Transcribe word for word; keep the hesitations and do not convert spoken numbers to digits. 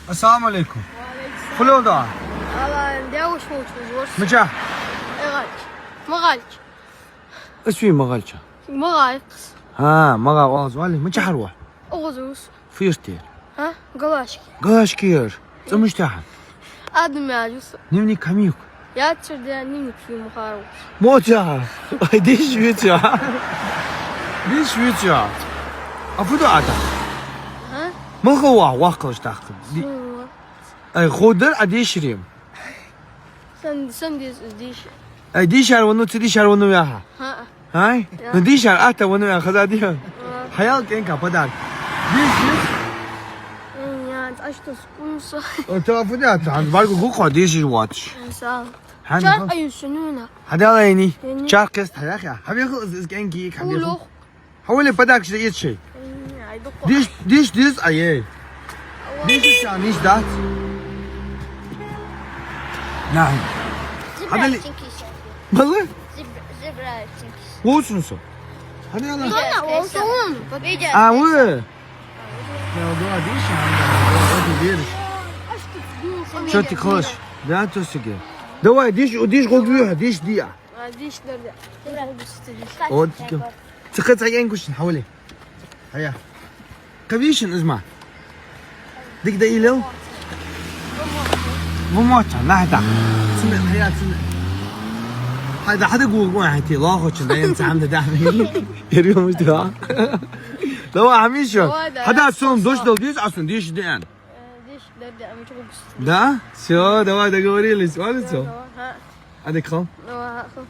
Ассаламу Ӏалайкум. Ва Ӏалайкум салам. Хулел да? Ала, дявуш волчу ворс. Мичахь? Э, гӀалч. Ма гӀалч. Ас вий ма гӀалча? Ма гӀалч. ХӀа, ма гӀалч, валли, мичахьара ву? Оха зус. Фу яр те? А? Галашки. Галашки яр. ЦӀа муш тахьа? Адам яжус. Дневник хӀама юкъ? Яцар де дневник фу ма харо. Мотя. Ай, диш виця. Диш виця. А фу да ата? А? Ма хава вахкалаш тахка. Ди- Суна. Ай, ходар а деширем. Сан, сан диш, диш. Ай, дишар вану, цу дишар вану яха. ХӀа. Ай? Я. Ну дишар ата вану яха, хаза диха. А. Хаял кенка подарок. Диш, диш. М, я, а что с кунсо? О, то фу да, там баргу гухо диш ватш. Сал. Хьан Чар гу? Аюсунуна. Хьадалайни. Яни. Чар кест хаяха. Хьавиху из, из кенки, хьавиху. Улух. Хьавали подарок ши ит ши. М, ай, дукха. Диш, диш, диш, ай, эй. Диш, диш, а, диш, дац. На. Хьадали. Зебра чинкис. Бала? Зебра, зебра чинкис. Вусун со. Хьадала. Видео. Видео. А, вы? Я, да, диш, а, да, да, да, веришь. Чё ты хочешь? Да, то себе. Давай, диш, диш, гугуя, диш, диа. А, диш, да, да. Вот, Цхьа кхы цхьа янкушин хьавали. Хьая. Кавишин изма. Дик да илел? Ву мота, нахьда. Цина, хьая, цина. Хьайда, хьада гугу хьайти, лохочун, да, ин цам да, да. Иргамуш да. Давай, хьамиша. Давай, да. Хьада сон дош дал, диш, а сон диш, да. Э, диш, да, да, мы чё. Да? Всё, давай, договорились. Ладно, всё. Давай, ха. Адик хал? Давай, ха.